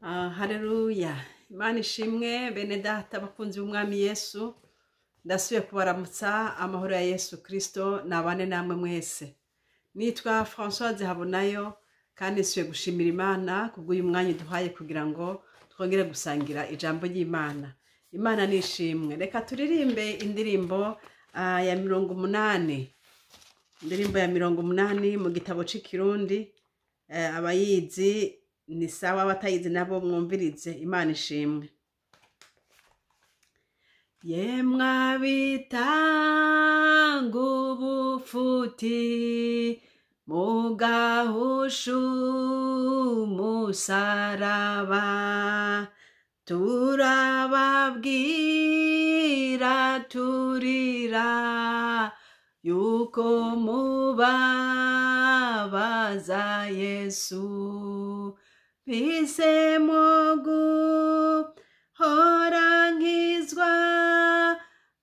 Haleluya, Imana ishimwe. Bene Data bakunzi b'Umwami Yesu, ndasubiye kubaramutsa. Amahoro ya Yesu Kristo nabane namwe mwese. Nitwa Françoise Habonayo, kandi nsubiye gushimira Imana kubw'uyu mwanya duhaye kugira ngo twongere gusangira ijambo ry'Imana. Imana nishimwe. Reka turirimbe indirimbo ya 80, indirimbo ya 80 mu gitabo c'ikirundi. Abayizi ni sawa, abatayizi nabo mwumvirize. Imana ishimwe. Yemwe abitanga ubufuti mugahusha umusaraba, turababwira turira yuko mubabaza Yesu. Mpisemo guhora nkizwa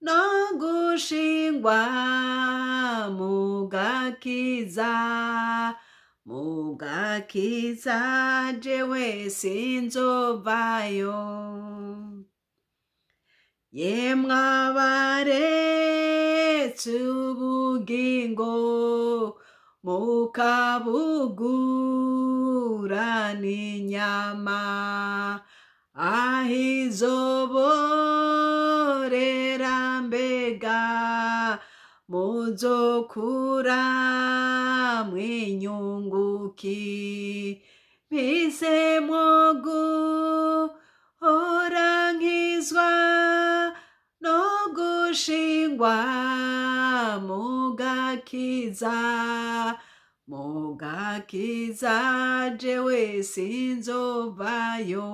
no gushingwa mu gakiza, mu gakiza jewe sinzovayo. Yemwe abaretse ubugingo mukabugura n'inyama, aho izoborera mbega muzokura mwinyunguki? Mpisemo guhora nkizwa no gushingwa mu gakiza, mu gakiza jewe sinzovayo.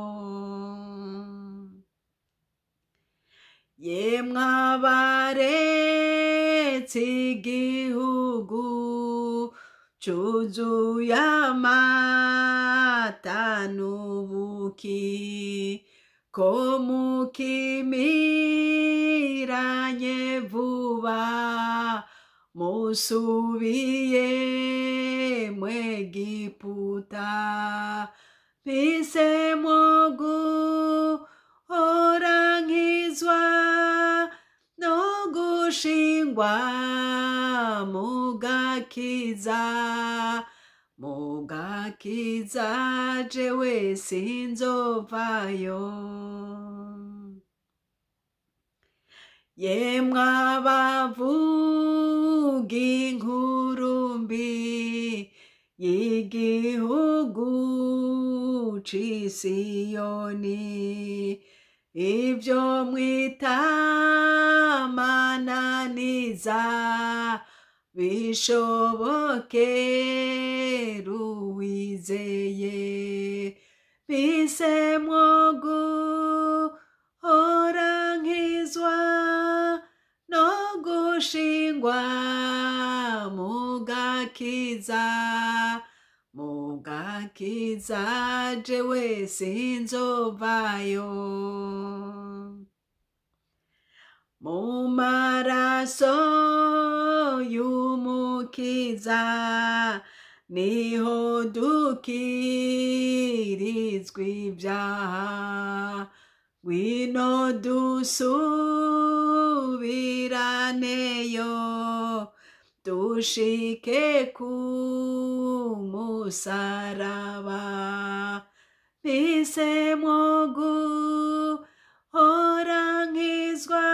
Yemwe abaretse igihugu cuzuye amata n'ubuki, ko mukimiranye vuba musubiye mwegiputa? Mpisemo guhora nkizwa no gushingwa mu gakiza, mu gakiza jewe sinzovayo. Yemwe abavuga inkuru mbi y'igihugu c'Isiyoni, ibyo mwita amananiza bishoboke ruwizeye. Mpisemo guhora nkizwa no gushingwa mu gakiza, mu gakiza jewe sinzovayo. Mu maraso y'Umukiza niho dukirizwa ibyaha, ngwino dusubiraneyo dushike ku musaraba. Mpisemo guhora nkizwa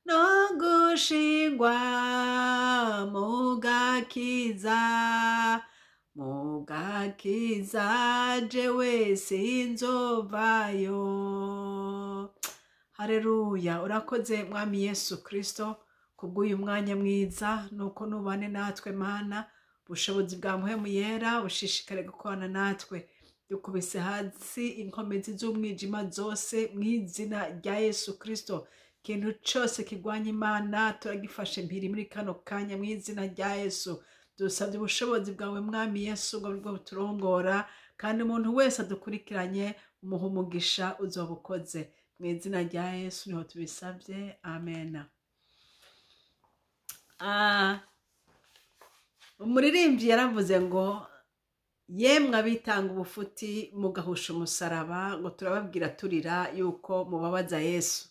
no gushingwa mu gakiza, mu gakiza jewe sinzovayo. Haleluya, urakoze Mwami Yesu Kristo kubw'uyu mwanya mwiza. Nuko nubane natwe Mana, ubushobozi bwa Mpwemu Yera bushishikare gukorana natwe. Dukubise hasi inkomezi z'umwijima zose mu izina rya Yesu Kristo. Ikintu cyose kirwanya Imana turagifashe mpiri muri kano kanya mu izina rya Yesu. Dusabye ubushobozi bwawe, Mwami Yesu, ngo bwo buturongora, kandi umuntu wese adukurikiranye umuha umugisha, uzoba ukoze. Mu izina rya Yesu niho tubisabye, amen. Umuririmbyi yaravuze ngo Yemwe abitanga ubufuti mugahusha umusaraba, ngo turababwira turira yuko mubabaza Yesu.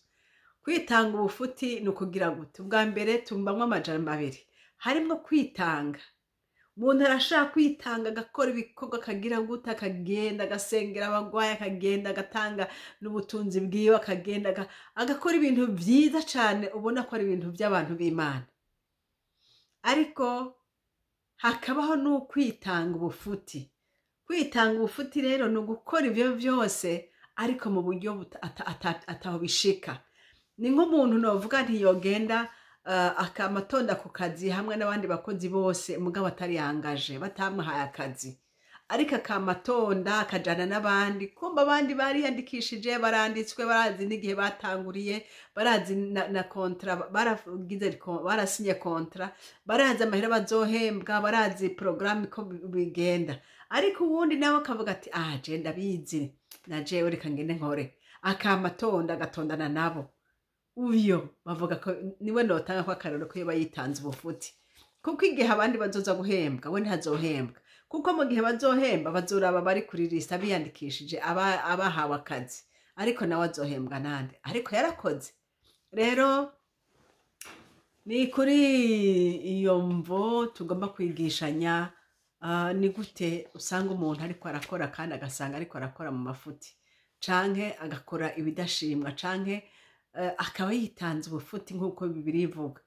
Kwitanga ubufuti ni ukugira gute? Ubwa mbere tumbamwo amajambo abiri harimwo kwitanga. Umuntu arashaka kwitanga agakora ibikorwa, akagira gute, akagenda agasengera abagwayi, akagenda agatanga n'ubutunzi bwiwe, akagenda agakora ibintu byiza cyane, ubona ko ari ibintu by'abantu b'Imana. Ariko hakabaho n'ukwitanga ubufuti. Kwitanga ubufuti rero ni ugukora ibyo byose ariko mu buryo ataho bishika. Ni nk'umuntu novuga ntiyogenda akamatonda ku kazi hamwe n'abandi bakozi bose, mugabo atari yangaje, batamuhaye akazi, ariko akamatonda akajana n'abandi. Kumva abandi bariyandikishije, baranditswe, barazi n'igihe batanguriye, barazi na contrat baragize, barasinye contrat, barazi amahera bazohembwa, barazi porogaramu ko bigenda. Ariko uwundi nawe akavuga ati: "Ah, je ndabizi, na jewe reka ngende nkore." Akamatonda agatondana nabo. Uyo bavuga ko niwe notanga ko akarero ko yoba yitanze ubufuti, kuko igihe abandi bazoza guhembwa we ntazohembwa, kuko mu gihe bazohemba bazoraba bari kuri liste biyandikishije, abahawe akazi, ariko nawe azohembwa nande? Ariko yarakoze. Rero ni kuri iyo mvo tugomba kwigishanya. Ni gute usanga umuntu ariko arakora kandi agasanga ariko arakora mu mafuti, canke agakora ibidashimwa, canke akaba yitanze ubufuti nk'uko Bibiliya ivuga?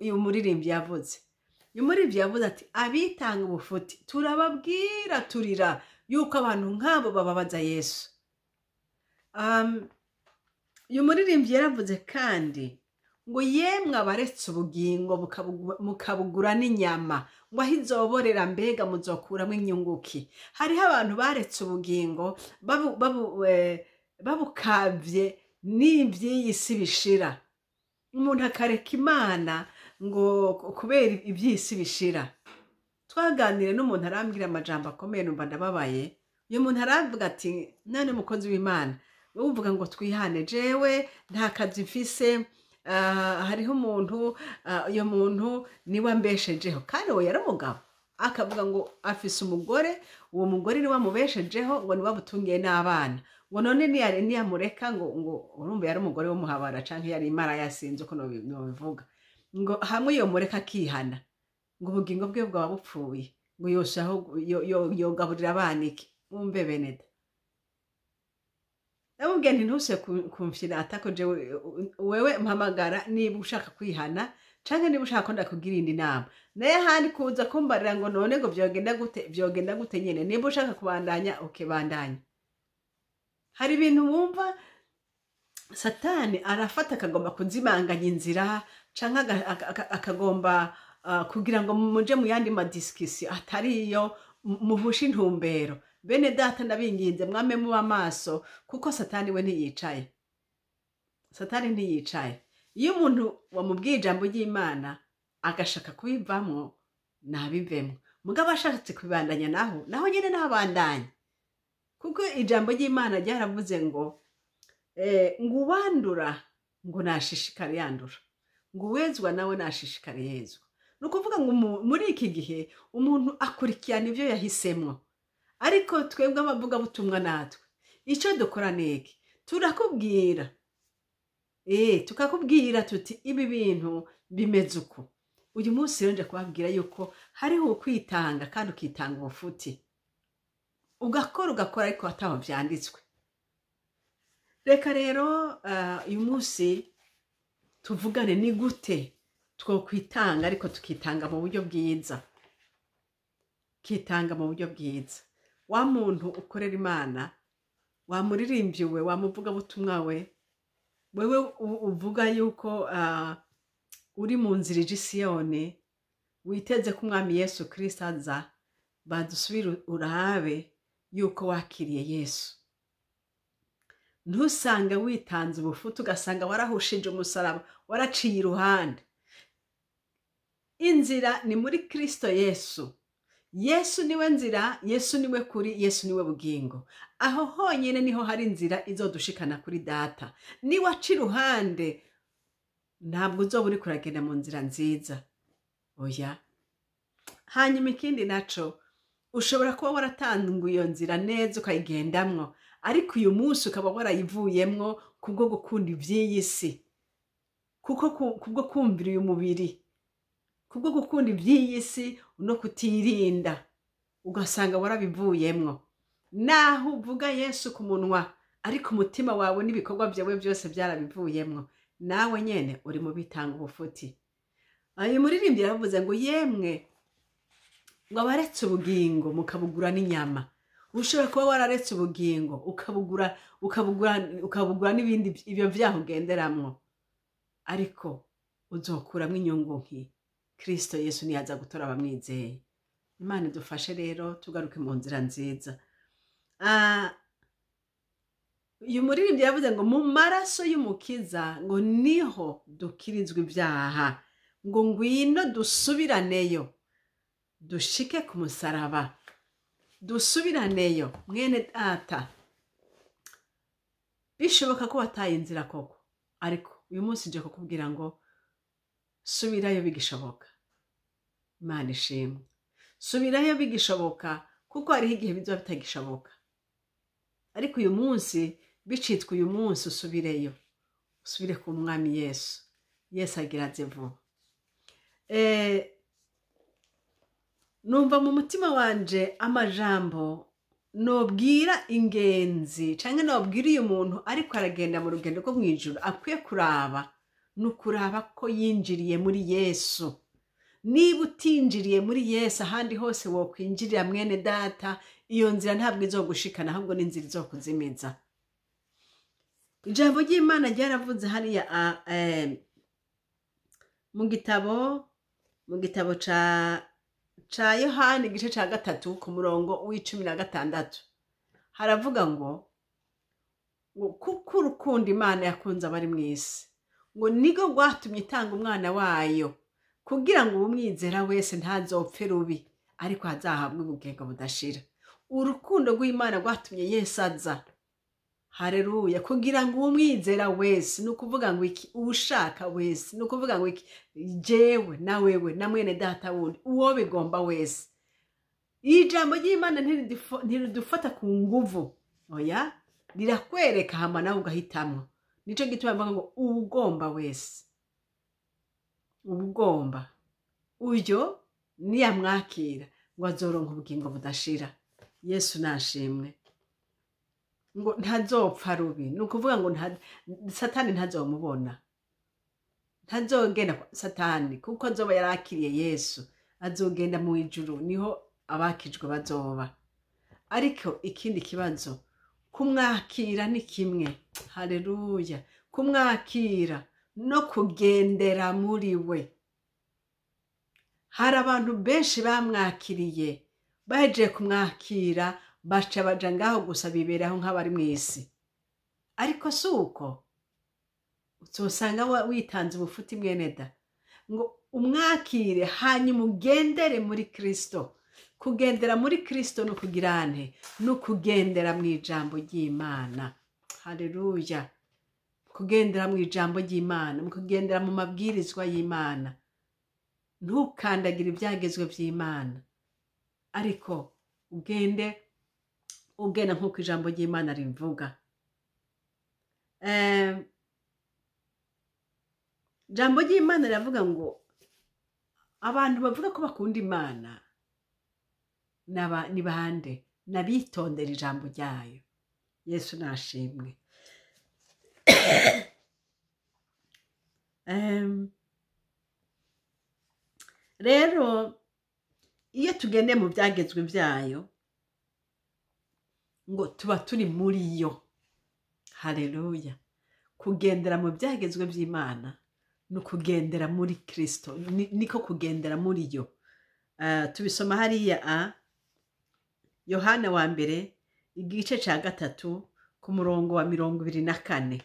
Uyu muririmbyi yavuze, uyu muririmbyi yavuze ati: "Abitanga ubufuti turababwira turira yuko abantu nk'abo bababaza Yesu." Uyu muririmbyi yaravuze kandi ngo: "Yemwe abaretse ubugingo mukabugura n'inyama, ngo aho izoborera mbega muzokuramo inyunguki?" Hariho abantu baretse ubugingo babukavye n'ivy'iyi si bishira. Umuntu akareka Imana ngo kubera iby'isi bishira. Twaganire n'umuntu arambwira amajambo akomeye, numva ndababaye. Uyu muntu aravuga ati: "None mukozi w'Imana, wowe uvuga ngo twihane, jewe nta kazi mfise. Hariho umuntu, uyo muntu niwe ambeshejeho." Kandi uwo yari umugabo, akavuga ngo afise umugore, uwo mugore niwe amubeshejeho, ngo niwe amutungiye n'abana, ngo none niyamureka, ngo urumva yari umugore w'umuhabara canke yari imara yasinze uko nobivuga, ngo hamwe yomureka akihana, ngo ubugingo bwe bwaba bupfuye, ngo yoshaho yogaburira abana iki? Wumve beneda, ndamubwiye nti: "Ntuse kumfyira atako jewe wewe mpamagara niba ushaka kwihana canke niba ushaka ko ndakugira indi nama. Naye ahandi kuza kumbarira ngo none ngo vyogenda gute, vyogenda gute nyene? Niba ushaka kubandanya, ukibandanya." Hari ibintu wumva Satani arafata akagomba kuzimanganya inzira, canke akagomba kugira ngo muje mu yandi ma discussion atari iyo, muhushe intumbero. Bene data, ndabinginze mwame muba maso, kuko Satani we ntiyicaye. Satani ntiyicaye. Iyo umuntu wamubwiye ijambo ry'Imana agashaka kubivamwo, nabivemwo. Mugabo ashatse kubibandanya, naho nyene nabandanya, kuko ijambo ry'Imana ryaravuze ngo uwandura ngo nashishikare yandura, ngo uwezwa nawe nashishikare yezwa. Ni ukuvuga ngo muri iki gihe umuntu akurikirana ibyo yahisemwo. Ariko twebwe abavugabutumwa natwe icyo dukora ni iki? Turakubwira, tukakubwira tuti: "Ibi bintu bimeze uku." Uyu munsi rero nje kubabwira yuko hariho ukwitanga kandi ukitanga ubufuti, ugakora ugakora ariko ataho vyanditswe. Reka rero uyu munsi tuvugane ni gute twokwitanga, ariko tukitanga mu buryo bwiza, kitanga mu buryo bwiza. Wa muntu ukorera Imana, wa muririmbyi we, wa muvugabutumwa we, wewe uvuga yuko uri mu nzira ija i Siyoni, witeze ko Umwami Yesu Kristo aza, badusubire urabe yuko wakiriye Yesu. Ntusange witanze ubufuti, ugasanga warahushije umusaraba, waraciye iruhande. Inzira ni muri Kristo Yesu. Yesu niwe nzira, Yesu niwe kuri, Yesu niwe bugingo. Aho honyine niho hari inzira izodushikana kuri Data. Niwaca iruhande, ntabwo uzoba uriko uragenda mu nzira nziza, oya. Hanyuma ikindi naco, Ushobora kuba waratanguye iyo nzira neza ukayigendamwo, ariko uyu munsi ukaba warayivuyemwo kubwo gukunda ivy'iyi si, kuko kubwo kumvira uyu mubiri, kubwo gukunda ivy'iyi si no kutirinda, ugasanga warabivuyemwo. Naho uvuga Yesu ku munwa, ariko umutima wawe n'ibikorwa vyawe byose byarabivuyemwo, nawe nyene uri mu bitanga ubufuti. Uyu muririmbyi yaravuze ngo yemwe ngo abaretse ubugingo mukabugura n'inyama. Ushobora kuba wararetse ubugingo ukabugura ukabugura ukabugura n'ibindi ibyo vyaho ugenderamwo, ariko uzokuramwo inyungu nki Kristo Yesu niyaza gutora abamwizeye. Imana idufashe rero tugaruke mu nzira nziza. Uyu muririmbyi yavuze ngo mu maraso y'Umukiza ngo niho dukirizwa ibyaha, ngo ngwino dusubiraneyo dushike ku musaraba, dusubiraneyo. Mwene data, bishoboka ko wataye inzira koko, ariko uyu munsi nje kukubwira ngo subirayo bigishoboka. Imana ishimwe, subirayo bigishoboka, kuko hariho igihe bizoba bitagishoboka, ariko uyu munsi bicitwa uyu munsi usubireyo, usubire ku Mwami Yesu. Yesu agira aze vuba. Numva mu mutima wanje amajambo nobwira ingenzi canke nobwira uyu muntu ariko aragenda mu rugendo rwo mw'ijuru akwiye kuraba, ni ukuraba ko yinjiriye muri Yesu. Niba utinjiriye muri Yesu, ahandi hose wokwinjirira mwene data, iyo nzira ntabwo izogushikana, ahubwo ni inzira izokuzimiza. Ijambo ry'Imana ryaravuze hariya mu gitabo ca Yohani igice ca 3 ku murongo w'16, haravuga ngo kuko urukundo Imana yakunze abari mw'isi ngo nigo rwatumye itanga umwana wayo, kugira ngo uwumwizera wese ntazopfe rubi, ariko azahabwe ubugingo budashira. Urukundo rw'Imana rwatumye Yesu aza, hareruya, kugira ngo uwumwizera wese, ni ukuvuga ngo iki? Uwushaka wese, ni ukuvuga ngo iki? Jewe na wewe na mwene data wundi, uwo bigomba wese. Ijambo ry'Imana ntiridufata ku nguvu, oya, rirakwereka hama nawe ugahitamwo. Nico gituma bavuga ngo uwugomba wese, uwugomba uyo niyamwakira ngo azoronka ubugingo budashira. Yesu nashimwe. Ngo ntazopfa rubi, ni ukuvuga ngo Satani ntazomubona, ntazogenda kwa Satani, kuko azoba yarakiriye Yesu, azogenda mu ijuru, niho abakijwe bazoba. Ariko ikindi kibazo, kumwakira ni kimwe, haleluya, kumwakira no kugendera muri we. Hari abantu benshi bamwakiriye, bahejeje kumwakira baca baja ngaho gusa, biberaho nk'abari mw'isi, ariko si uko. Uzosanga witanze ubufuti mwene da. Ngo umwakire hanyuma ugendere muri Kristo. Kugendera muri Kristo ni ukugirane, ni ukugendera mu ijambo ry'Imana, haleluya, kugendera mu ijambo ry'Imana, mu kugendera mu mabwirizwa y'Imana. Ntukandagire ibyagezwe by'Imana, ariko ugende ugenda nk'uko ijambo ry'Imana rivuga. Ijambo ry'Imana riravuga ngo abantu bavuga ko bakunda Imana ni bande? N'abitondera ijambo ryayo. Yesu nashimwe. Rero iyo tugendeye mu byagezwe byayo, ngo tuba turi muri yo, haleluya. Kugendera mu byagezwe by'Imana ni ukugendera muri Kristo, niko kugendera muri yo. Tubisoma hariya a Yohana wa mbere igice ca 3 ku murongo wa 24,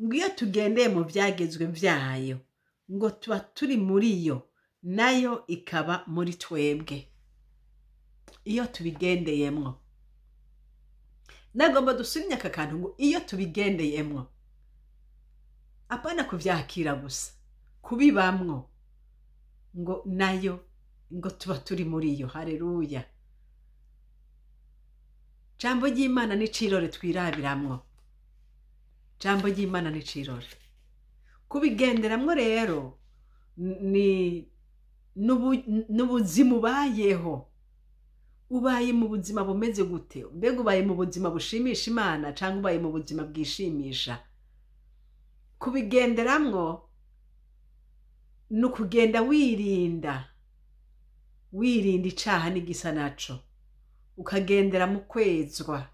ngo iyo tugendeye mu byagezwe byayo, ngo tuba turi muri yo, nayo ikaba muri twebwe. Iyo tubigendeyemwo, nagomba dusurinye aka kantu, ngo iyo tubigendeyemwo, apana kuvyakira gusa, kubibamwo, ngo nayo ngo tuba turi muri yo, haleluya. Jambo ry'Imana ni cirore twirabiramwo. Jambo ry'Imana ni cirore. Kubigenderamwo rero ni n'ubuzima ubayeho. Ubaye mu buzima bumeze gute? Mbega ubaye mu buzima bushimisha Imana cyangwa ubaye mu buzima bwishimisha? Kubigenderamwo ni ukugenda wirinda icaha n'igisa naco, ukagendera mu kwezwa,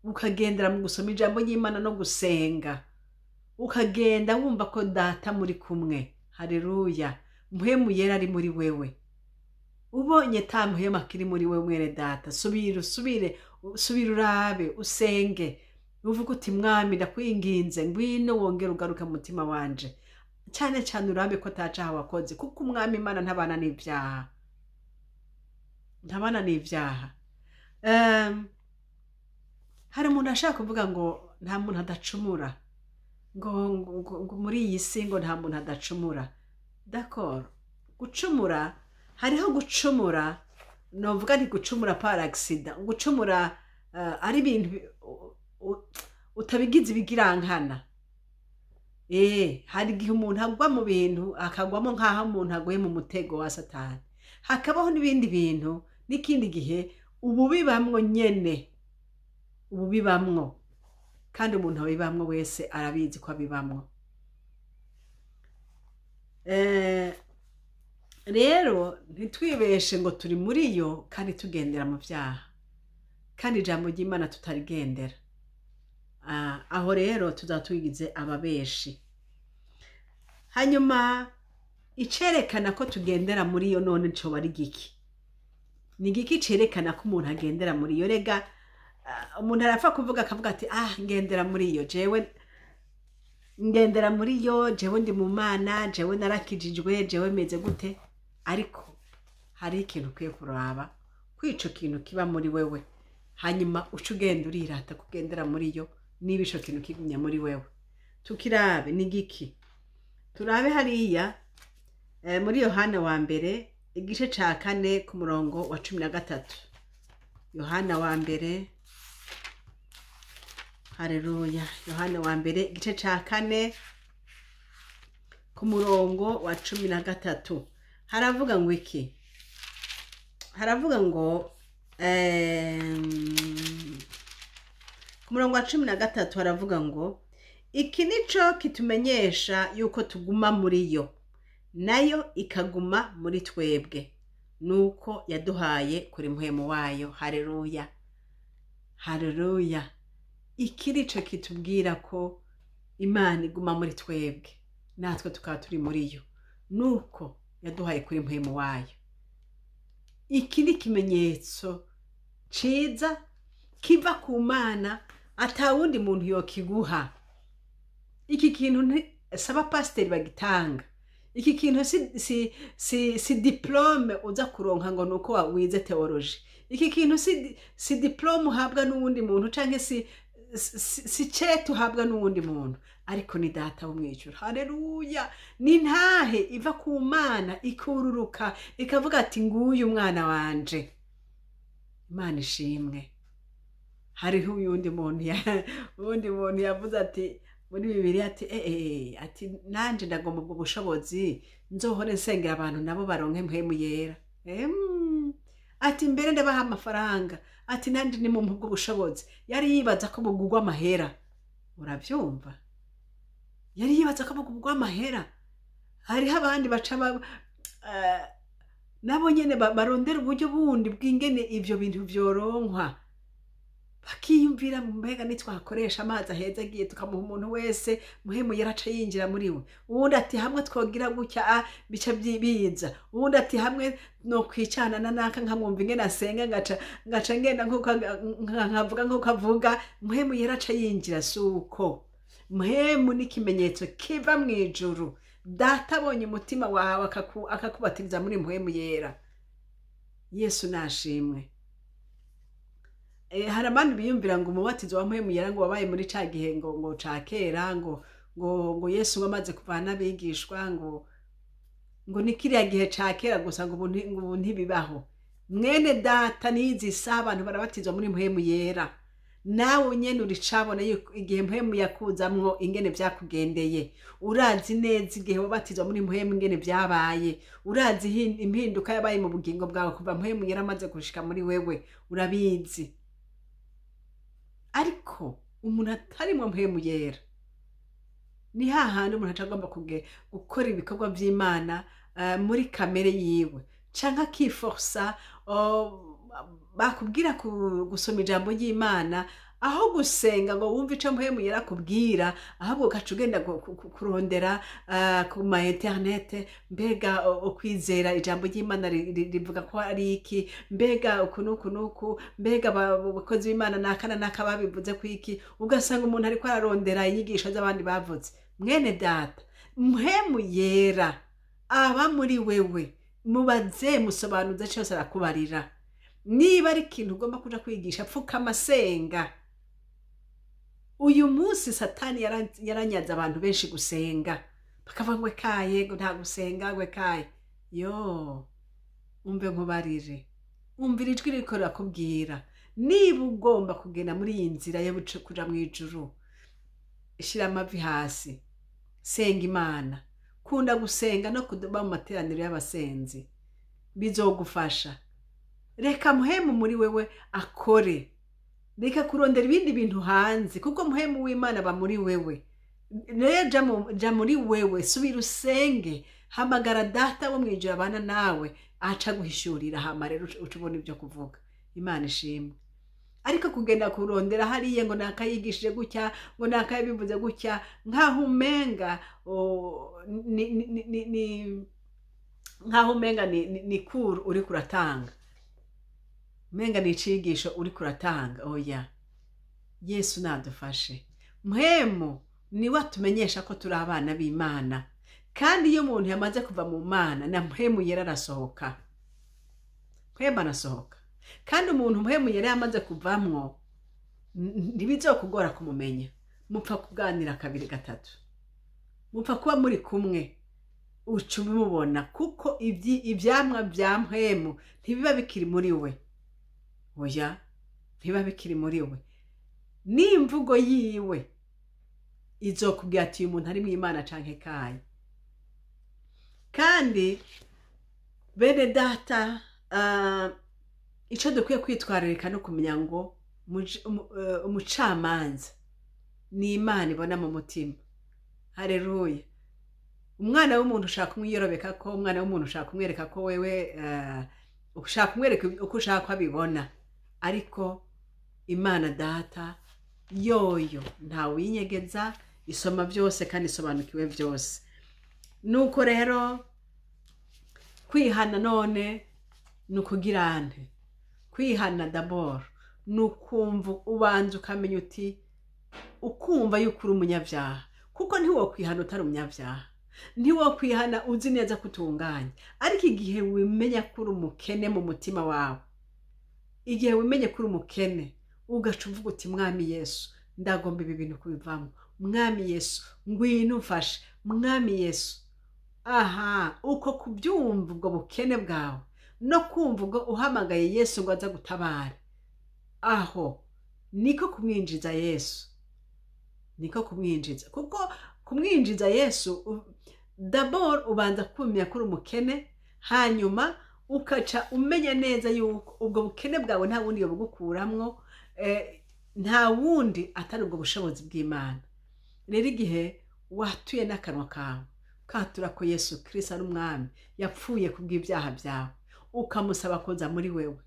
ukagendera mu gusoma ijambo ry'Imana no gusenga, ukagenda wumva ko Data muri kumwe. Haleluya! Mpwemu Yera ari muri wewe. Ubonye ta mpwemu akiri muri wewe, mwene Data, subira usubire, subira urabe, usenge, uvuge uti: Mwami, ndakwinginze, ngwino wongere ugaruke mu mutima wanje. Cyane cyane urabe ko atacaha wakoze, kuko Umwami Imana ntabana n'ibyaha, ntabana n'ibyaha. Hari umuntu ashaka kuvuga ngo nta muntu adacumura, ngo muri iyi si ngo nta muntu adacumura. D'accord, gucumura, hariho gucumura novuga nti gucumura par accident, gucumura ari ibintu utabigize ibigirankana. Hari igihe umuntu agwa mu bintu, akagwamo nk'aho umuntu aguye mu mutego wa Satani. Hakabaho n'ibindi bintu n'ikindi gihe ububibamwo nyene, ububibamwo, kandi umuntu abibamwo wese arabizi ko abibamwo. Rero ntitwibeshe ngo turi muri yo kandi tugendera mu vyaha, kandi ijambo ry'Imana tutarigendera. Aho rero tuzaba tugize ababeshi. Hanyuma icerekana ko tugendera muri yo none coba ari giki? Ni giki cerekana ko umuntu agendera muri yo? Rega umuntu arapfa kuvuga akavuga ati: ah, ngendera muri yo, jewe ngendera muri yo, jewe ndi mu Mana, jewe narakijijwe, jewe meze gute. Ariko hari ikintu ukwiye kuraba ko ico kintu kiba muri wewe, hanyuma uca ugenda urirata kugendera muri yo niba ico kintu kigumya muri wewe. Tukirabe ni giki? Turabe hariya muri Yohana wa mbere igice ca 4 ku murongo wa 13. Yohana wa mbere, haleluya, Yohana wa mbere igice ca 4 ku murongo wa 13 haravuga ngo iki? Haravuga ngo ku murongo wa 13 haravuga ngo: iki nico kitumenyesha yuko tuguma muri yo, nayo ikaguma muri twebwe, nuko yaduhaye kuri mpwemu wayo. Haleluya, haleluya. Iki nico kitubwira ko Imana iguma muri twebwe natwe tukaba turi muri yo, nuko yaduhaye kuri mpwemu wayo. Iki ni ikimenyetso ciza kiva ku Mana, atawundi muntu yokiguha. Iki kintu saba pasiteri bagitanga. Iki kintu si diplome uza kuronka ngo nuko wize theology. Iki kintu si diplome uhabwa n'uwundi muntu, canke si cete uhabwa n'uwundi muntu, ariko ni Data wo mw'ijuru. Haleluya! Ni ntahe iva ku Mana ikururuka ikavuga ati: nguyu umwana wanje. Imana ishimwe. Hariho uyundi muntu uwundi muntu yavuze ati muri Bibiliya ati ati nanje ndagomba ubwo bushobozi, nzohore nsengera abantu nabo baronke mpwemu yera. Ati mbere ndabaha amafaranga, ati nanje ni mumpe ubwo bushobozi. Yari yibaza ko bugurwa amahera. Uravyumva? Yari yibaza ko bugurwa amahera. Hariho abandi baca nabo nyene barondera uburyo bundi bw'ingene ivyo bintu vyoronkwa, bakiyumvira mbega nitwakoresha amazi aheza agiye tukamuha umuntu wese, muhemu yaraca yinjira muri we. Uwundi ati hamwe twogira gutya bica biza. Uwundi ati hamwe no kwicana na naka nkamwumva ingene asenga, ngaca ngenda nkuko nkavuga nkuko avuga, muhemu yaraca yinjira. Suko muhemu ni ikimenyetso kiva mu ijuru. Data abonye umutima wawe akakubatiriza muri mpwemu yera. Yesu nashimwe. Hari abandi biyumvira ngo umubatizo wa mpwemu yera ngo wabaye muri ca gihe ngo ca kera, ngo Yesu ngo amaze kuvana abigishwa, ngo ni kiriya gihe ca kera gusa, ngo ubu ntibibaho. Mwene data, n'izi saha abantu barabatizwa muri Mpwemu Yera. Nawe nyene uricabona yuko igihe Mpwemu yakuzamwo ingene vyakugendeye. Urazi neza igihe wabatizwa muri Mpwemu ingene vyabaye. Urazi impinduka yabaye mu bugingo bwawe kuva Mpwemu Yera amaze gushika muri wewe, urabizi. Ariko umuntu atarimwo Mpwemu Yera ni hahandi umuntu aca agomba gukora ibikorwa vy'Imana muri kamere yiwe, canke akiforsa. Bakubwira gusoma ijambo ry'Imana, aho gusenga ngo wumve ico Mpwemu Yera akubwira, ahubwo ugaca ugenda kurondera ku ma internet: mbega ukwizera ijambo ry'Imana rivuga ko ari iki? Mbega uku n'uku n'uku? Mbega abakozi b'Imana naka na naka babivuze ku iki? Ugasanga umuntu ariko ararondera inyigisho z'abandi bavuze. Mwene data, Mpwemu Yera aba muri wewe, mubaze, musobanuze cyose, arakubarira. Niba ari ikintu ugomba kuja kwigisha, pfukama, senga. Uyu munsi Satani yaranyaze abantu benshi gusenga, bakavuga ngo ekaye, ngo nta gusenga, ngo ekaye. Yo, umve nkubarire, umvira ijwi ririko rirakubwira. Niba ugomba kugenda muri iyi nzira yo kuja mu ijuru, shira amavi hasi, senga Imana. Kunda gusenga no kuba mu materaniro y'abasenzi, bizogufasha. Reka Muhemu muri wewe akore, reka kurondera ibindi bintu hanze, kuko Muhemu w'Imana aba muri wewe. Rero ja muri wewe, subira usenge, hamagara Data wo mwijuru abana nawe, aca guhishurira. Hama rero uca ubona ibyo kuvuga. Imana ishimwe. Ariko kugenda kurondera hariya ngo nakayigishije gutya, ngo nakabivuze gutya, nkaho umenga ni nkaho umenga ni cours uriko uratanga, umenga ni icigisho uriko uratanga. Oya, Yesu nadufashe. Mpwemu niwe atumenyesha ko turi abana b'Imana. Kandi iyo umuntu yamaze kuva mu Mana, na Mpwemu Yera arasohoka, Mpwemu arasohoka. Kandi umuntu Mpwemu Yera yamaze kuvamwo, ntibizokugora kumumenya. Mupfa kuganira kabiri, gatatu, mupfa kuba muri kumwe, uca ubimubona, kuko ivyamwa vya Mpwemu ntibiba bikiri muri we. Oya, ntibiba bikiri muri we. N'imvugo yiwe izokubwira ati uyu muntu ari mu Imana canke kaye. Kandi bene data, ico dukwiye kwitwararika no kumenya ngo umucamanza ni Imana ibona mu mutima. Hareruya! Umwana w'umuntu ushaka kumwiyorobeka ko, umwana w'umuntu ushaka kumwereka ko wewe ushaka kumwereka uko ushaka ko abibona, ariko Imana Data yoyo ntawinyegeza, isoma byose kandi isobanukiwe byose. Nuko rero kwihana none ni ukugira nte? Kwihana d'abord ni ukumva, ubanza ukamenya uti, ukumva yuko uri umunyabyaha, kuko ntiwokwihana utari umunyabyaha, ntiwokwihana uzi neza ko utunganye. Ariko igihe wimenya ko uri umukene mu mutima wawe, igihe wimenye ko uri umukene, ugaca uvuga uti: "Mwami Yesu, ndagomba ibi bintu kubivamo. Mwami Yesu, ngwino umfashe. Mwami Yesu." Aha, uko kubyumva, ubwo bukene bwawe, no kumva ubwo uhamagaye Yesu ngo aza gutabara, aho niko kumwinjiza Yesu, niko kumwinjiza. Kuko kumwinjiza Yesu, d'abord ubanza kumenya ko uri umukene, hanyuma ukaca umenya neza yuko ubwo bukene bwawe nta wundi yobugukuramwo, nta wundi atari ubwo bushobozi bw'Imana. Rero igihe watuye n'akanwa kawe, ukatura ko Yesu Kristo ari Umwami, yapfuye kubw'ibyaha byawe, ukamusaba koza muri wewe,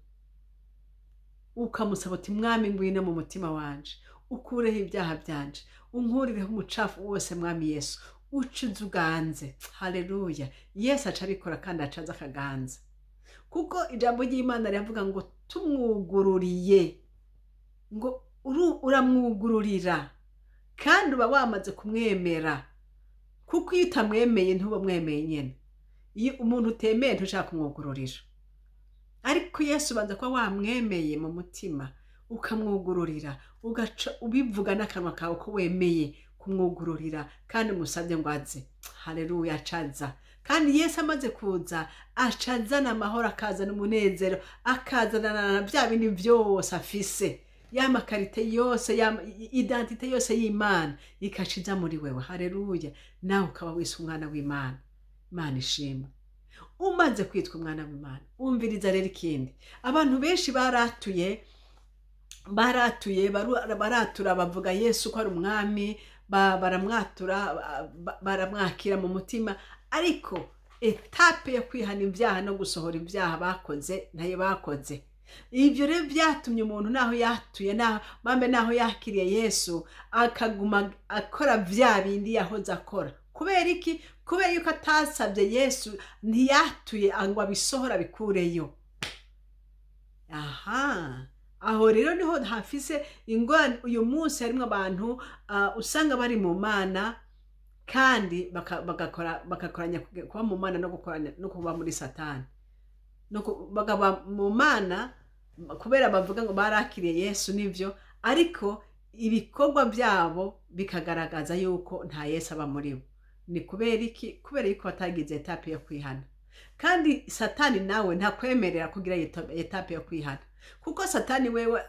ukamusaba uti: "Mwami, ngwino mu mutima wanje, ukureho ibyaha byanje, unkurireho umucafu wose, Mwami Yesu, uce uganze." Haleluya! Yesu aca abikora kandi acaza akaganza, kuko ijambo ry'Imana riravuga ngo tumwugururiye, ngo uramwugururira kandi uba wamaze kumwemera, kuko iyo utamwemeye ntuba mwemeye nyine. Iyo umuntu utemeye, ntushaka kumwugururira. Ariko Yesu ubanza kuba wamwemeye mu mutima, ukamwugururira, ugaca ubivuga n'akanwa kawe ko wemeye kumwugururira kandi umusabye ngo aze. Haleluya! Acaza. Kandi Yesu amaze kuza aca azana amahoro, akazana umunezero, akazana na bya bindi byose afise, ya ma qualités yose, ya identité yose y'Imana ikaca iza muri wewe. Haleluya! Nawe ukaba wise umwana w'Imana. Imana ishimwe. Umaze kwitwa umwana w'Imana, umviriza rero ikindi. Abantu benshi baratuye, baratuye, baratura, bavuga Yesu ko ari umwami, baramwatura, baramwakira mu mutima, ariko étape yo kwihana ibyaha no gusohora ibyaha bakoze ntayo bakoze. Ibyo rero byatumye umuntu, naho yatuye, naho bambe, naho yakiriye Yesu, akaguma akora bya bindi yahoze akora. Kubera iki? Kubera yuko atasabye Yesu, ntiyatuye ngo abisohora, abikureyo. Aha, aho rero niho hafise ingorane. Uyu munsi harimo abantu usanga bari mu Mana kandi bagakoranya kuba mu Mana no gukoranya no kuba muri Satani, bakaba mu Mana kubera bavuga ngo barakiriye Yesu, nivyo, ariko ibikorwa byabo bikagaragaza yuko nta Yesu aba muri bo. Ni kubera iki? Kubera yuko batagize étape yo kwihana. Kandi Satani nawe ntakwemerera kugira étape yo kwihana, kuko Satani wewe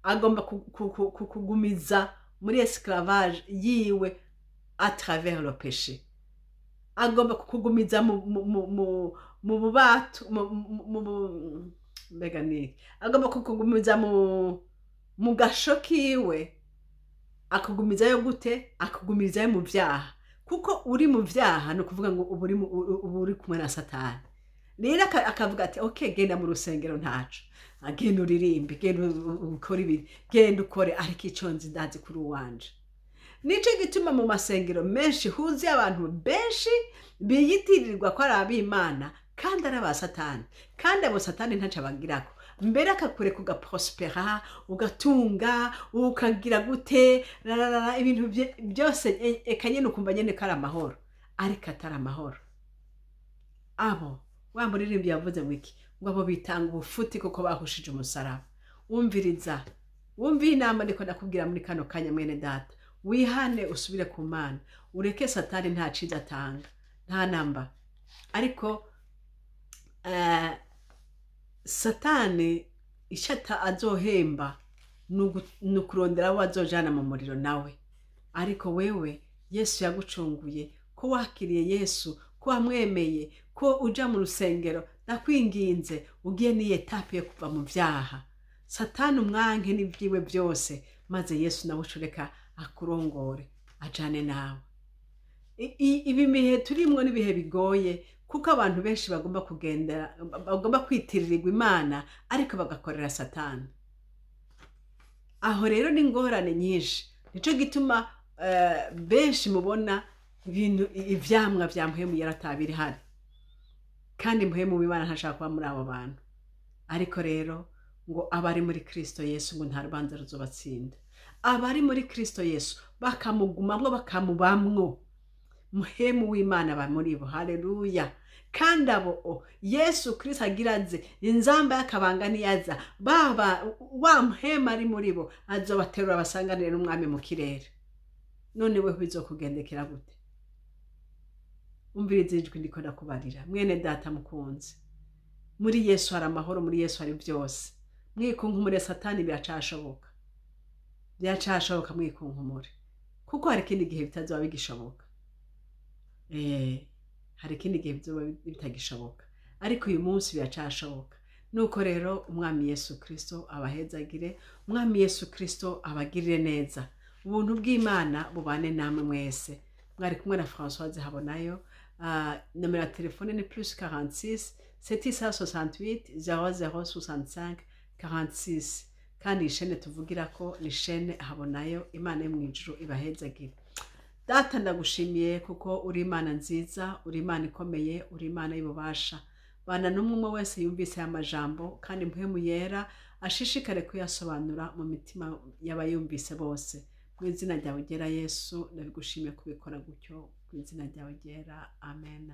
agomba kukugumiza muri esclavage yiwe à travers le péché. Agomba kukugumiza mu bubatu, mbega ni agomba kukugumiza mu gasho kiwe. Akugumizayo gute? Akugumizayo mu vyaha, kuko uri mu vyaha ni ukuvuga ngo uba uri kumwe na Satani. Rero akavuga ati: "Ok, genda mu rusengero, ntaco, genda uririmbe, genda ukore ibi, genda ukore, ariko ico nzi, ndazi kuri uwanje." Nico gituma mu masengero menshi huzuye abantu benshi biyitirirwa ko ari ab'Imana kandi ari aba Satani, kandi abo Satani ntaco abagirako. Mbere akakureka ugaprospera, ugatunga, ukagira gute, rararara, ibintu byose, eka nyene ukumva nyene ko ari amahoro, ariko atari amahoro. Abo wa muririmbyi yavuze ngo iki? Ngo abo bitanga ubufuti kuko bahushije umusaraba. Wumviriza, wumviye inama niko ndakubwira muri kano kanya, mwene data: wihane, usubire ku Mana, ureke Satani. Nta ciza atanga, nta namba. Ariko Satani icyo azohemba ni ukurondera abo azojana mu muriro nawe. Ariko wewe Yesu yagucunguye, ko wakiriye Yesu, ko wamwemeye, ko uja mu rusengero, ndakwinginze ugiye n'iyi étape yo kuva mu vyaha. Satani umwanke n'ibyiwe byose, maze Yesu nawe ucureka akurongore, ajane nawe. Ibi bihe turimwo n'ibihe bigoye, kuko abantu benshi bagomba kugendera, bagomba kwitirirwa Imana ariko bagakorera Satani. Aho rero ni ingorane nyinshi. Nico gituma benshi mubona ibintu, ivyamwa vya Mpwemu yaratabiri hari, kandi Mpwemu w'Imana ntashaka kuba muri abo bantu. Ariko rero ngo abari muri Kristo Yesu, ngo nta rubanza ruzobatsinda. Abari muri Kristo Yesu bakamugumamwo, bakamubamwo, Mpwemu w'Imana aba muri bo. Haleluya! Kandi abo Yesu Kristo agira aze, inzamba y'akabanga niyaza, baba wa Mpwemu ari muri bo azobaterura, basanganire n'umwami mu kirere. None weho bizokugendekera gute? Umviriza ijwi ndiko ndakubarira, mwene data mukunzi. Muri Yesu hari amahoro, muri Yesu hari byose. Mwikunkumure Satani, biracashoboka, biracashoboka. Mwikunkumure, kuko hari ikindi gihe bitazoba bigishoboka. Hari ikindi gihe bizoba bitagishoboka, ariko uyu munsi biracashoboka. Nuko rero umwami Yesu Kristo abahezagire, umwami Yesu Kristo abagirire neza, ubuntu bw'Imana bubane namwe mwese. Mwari kumwe na Françoise Habonayo. Nomero ya telefone ni +46 768 0065 46. Kandi iyi chaîne tuvugirako ni chaîne Habonayo. Imana yo mu ijuru ibahezagire. Data, ndagushimiye kuko uri Imana nziza, uri Imana ikomeye, uri Imana y'ububasha. Bana n'umwe umwe wese yumvise aya majambo, kandi Mpwemu Yera ashishikare kuyasobanura mu mitima y'abayumvise bose. Mu izina ryawe ryera Yesu, ndabigushimiye kubikora gutyo, mu izina ryawe ryera, amen.